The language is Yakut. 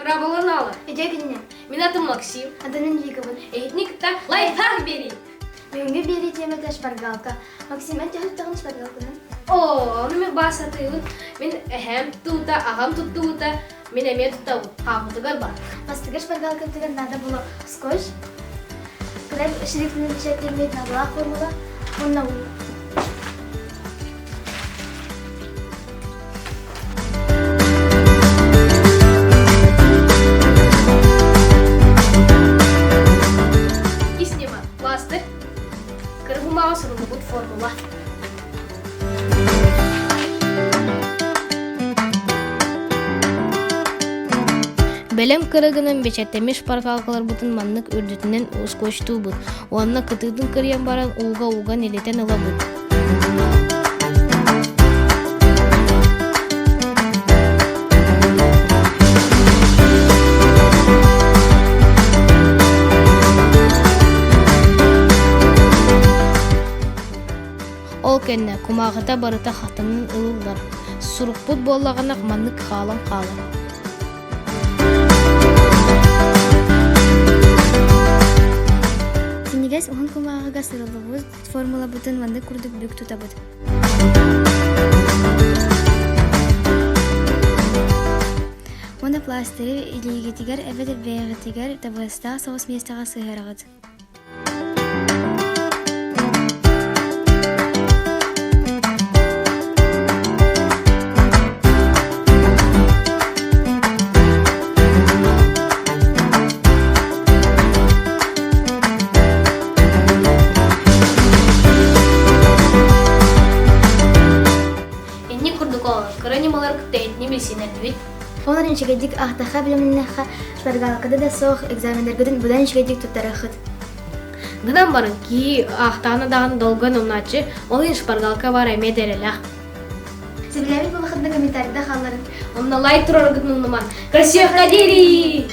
Дорооболоноолор. Үтүө күнүнэн. Мин атым Максим. Атынын Викабын. Эһитини кытта лайфхак биэрии. Бүгүҥҥү биэрии тиэмэтэ шпаргалка. Максим, эн төһө туттаҕын шпаргалканан? Оо, ону мин баа сатыыбын. Мин эһэм туттубута, аҕам туттубута, мин эмиэ туттабын. Хаапытыгар бар. Бастакы шпаргалкабытыгар наада буолар скотч, кыра шрифтинэн бэчээттэммит наадалаах формула уонна уу. Иккис ньыма пластырь, кыра кумааҕы суруллубут формула. Бэлэм кырыгынан бэчээттэммит шпаргалкаларбытын маннык үрдүтүнэн скотчтуубут уонна кытыытын кырыйан баран ууга уган илитэн ылабыт. Ол кэннэ кумааҕыта барыта хатанан ылыллар, сурукпут буоллаҕына маннык хаалан хаалар. Синньигэс уһун кумааҕыга суруллубут формулабытын маннык курдук бүк тутабыт. Уонна пластыры илиигитигэр эбэтэр бэйэҕитигэр табыгастаах соҕус миэстэҕэ сыһыараҕыт. Инник курдук кыра ньымалар кытта итини билсинэрдибит. Онон үчүгэйдик аахтахха билиминнэххэ, шпаргалкада да суох экзаменнаргытын быдан үчүгэйдик туттарыаххыт. Гынан баран кии аахтаҕына даҕаны долгуйан умнааччы, ол иһин шпаргалка баар эмиэ да эрэлээх. Сөбүлээбит буоллаххытына комментарийда хаалларын. Онно лайк тураргытын умнуман. Красивых кадирий!